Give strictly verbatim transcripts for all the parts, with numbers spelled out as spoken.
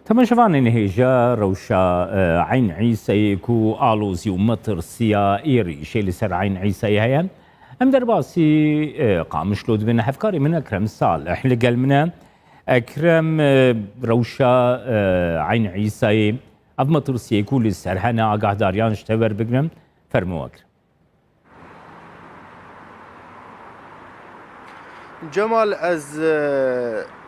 Temaşevanên hêja rewşa, e, Eyn Îsayê ku alozî û metirsiya êrîşê li ser Eyn Îsayê heye. Em derbasî, e, Qamişlo dibin. Hevkarê min Ekrem Salih li gel min e. Ekrem, e, rewşa, e, Eyn Îsayê, ev metirsiyê ku li ser hene agahdariyan ji te werbigrin. Fermo Ekrem. Cemal, ez, e,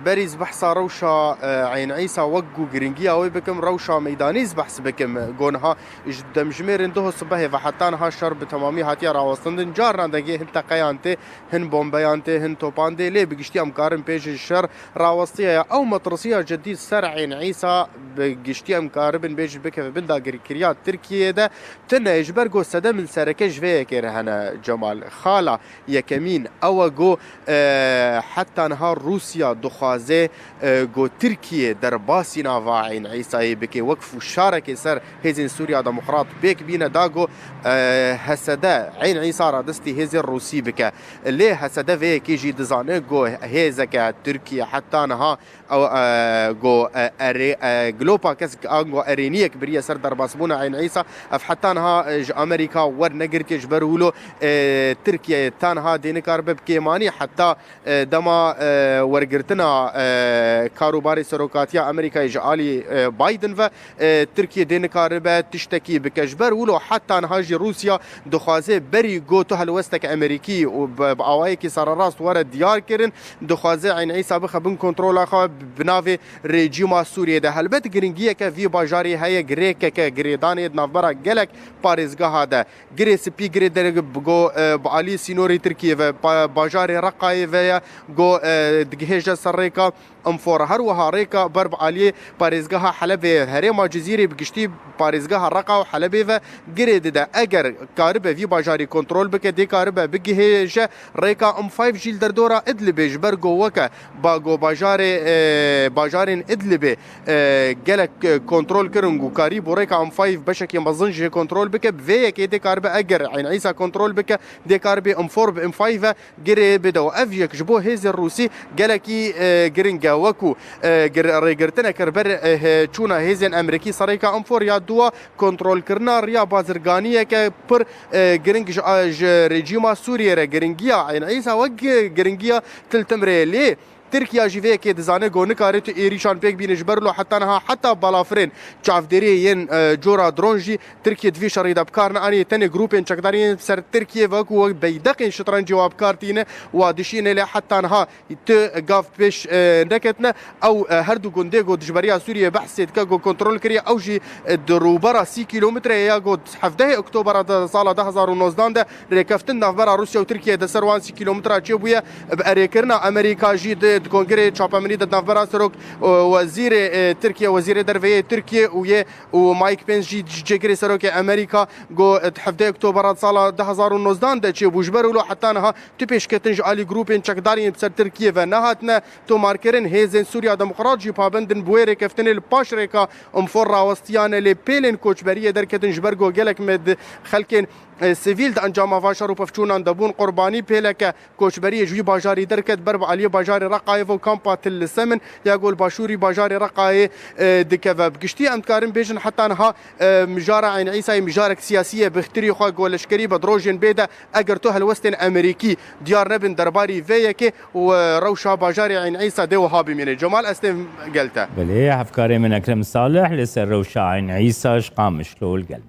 berî ez behsa rewşa, e, Eyn Îsa wek ku giringiya wê bikim, rewşa meydanî ez behs bikim. Go niha ji demjimêrên duho sibehê ve heta niha şer bi temamî hatiye rawestandin. Carna dengê hin teqeyan tê, hin bombeyan tê, hin topan tê. Lê bi giştî em karin pêjin şer rawestiye ya. Ew metirsiya cedî ser Eyn Îsa bi giştî em karibin bêjin bikeve bin dagirkeriya Tirkiyeyê de. Tune ji ber ku sedemên sereke ji vê yekê re hene, Cemal. Xala yekemîn ew e ku, e, heta niha Rûsya dixwaze, e, ku Tirkiye derbasî nava Eyn Îsayê bike, wek fişarekê ser hêzên Sûriya Demokrat pêk bîne da ku, e, H S D Eyn Îsa radestî hêzên Rûsî bike. Lê H S D vê yekê jî dizane ku hêzeke Tirkiye heta niha ew, e, go, e, erê, e, glopa kesek ango erêniyek biriye ser derbasbûna Eyn Îsa. Ev heta niha, e, ji Amerîka wernegirtiye, ji ber wilo, e, Tirkiye ta niha dê nikaribe bi kêmanî heta, e, dema, e, wergirtina, e, karûbarê serokatiya Amerîkayê ji alî, e, Biden ve, e, Tirkiye dê nikaribe tiştekî bike. Ji ber wilo heta niha jî Rûsya dixwaze berî go tu helwestek Amerîkî û bi, bi awayekî sererast were diyar kirin, dixwaze Eyn Îsa bixe bin kontrola xwe bi navê rejîma Sûriyê de. Helbet giringiyeke vî bajarî heye, girêkeke girêdanê di navbera gelek parêzgeha de. Girê Spî, Girê Derg, go, e, bi alî sînorê Tirkiyê ve, pa-, bajarê Reqayê ve ye, go, e, digihêje ser rêka Infor. Her wiha rêka ber bi aliyê parêzgeha Helebê, herêma Cizîrê, bi giştî parêzgeha Reqa û Helebê ve girê dide. Eger karibe vî bajarî kontrol bike, dê karibe bigihêje rêka M five jî li derdora Idlibê, ji ber ku weke ba-, ku bajarê, e, bajarên Idlibê, e, gelek, e, kontrol kirin ku karîbû rêka M five beşekî mezin jê kontrol bike. Bi vê yekê dê karibe, eger Eyn Îsa kontrol bike, dê karibe M four bi M five ve girê bide û ev yek ji bo hêzên Rûsî gelekî, e, giring e. Wekû, e, gir-, rêgirtineke li ber, e, he-, çûna hêzên Amerîkî ser rêka M four ya dû a, kontrolkirina riya bazirganiyeke pir, e, giring ji, a, ji rejîma Sûriyê re. Giringiya Eyn Îsa wek gi-, giringiya Til Timrê ye. Lê Tirkiya jî vê yekê dizane ku nikare tu êrîşan pêk bîne, ji ber wilo heta niha heta balafirên çavdêriyê yên, e, cora dron jî Tirkiye di vî şerî de bi kar neanî. Tenê grûpên çekdarî yên ser Tirkiye ve ku wek beydeqên şitrencê wa bi kar tîne, wa dişîne, lê heta niha tu gav pêş, e, neketine. Ew, e, her du gundê ku dijberiya Sûriyê behsê dike ku kontrol kiriye, ew jî, e, di rûbera sî kîlometreyê ya ku hevdehê Oktobera de sala du hezar û nozdan de rêkeftin navbera Rûsya û Tirkiye de ser wan sî kîlometra çêbûye. Bi erêkirina Amerîka jî di, di kongreyê çapemenî de navbera serok, e, wezîrê, e, Tirkiye, wezîrê derve yê Tirkiye û yê û Mike Pence jî cêgirê serokê Amerîka got, di hevdehê Oktobera sala du hezar û nozdan de çêbû. Ji ber wilo heta niha tu pêşketin ji alî grûpên çekdarên bi ser Tirkiyê ve nehatine tomarkirin. Hêzên Sûriya Demokrat jî pabend in bi wê rêkeftinê li paş rêka M four rawestiyane, lê pêlên koçberiyê derketin, ji ber ku gelek me di xelkên, e, sivîl di encama van şer û pevçûnan de bûn qurbanî. Pêleke koçberiyê ji wî bajarî derket, ber bi aliyê bajarê Reqayê ve û kampa Til li Semin ya ku li başûrî bajarê Reqayê, e, dikeve. Bi giştî em dikarin bêjin heta niha, e, mijara Eyn Îsayê mijarek siyasî ye, bêhtirî xwe ku leşkerî be di rojên bê de, eger tu helwestên Amerîkî diyar nebin derbarî vê yekê û, e, rewşa bajarê Eyn Îsa dê wiha bimîne. Cemal, ez têm gel te. Belê, hevkarê min Ekrem Salih li ser rewşa Eyn Îsa ji Qamişlo li gel me.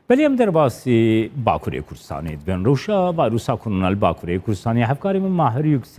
Belê, em derbasî Bakurê Kurdistanê dibin. Rewşa vayrusa korona li Bakurê Kurdistanê, hevkarê min Mahir Yüksel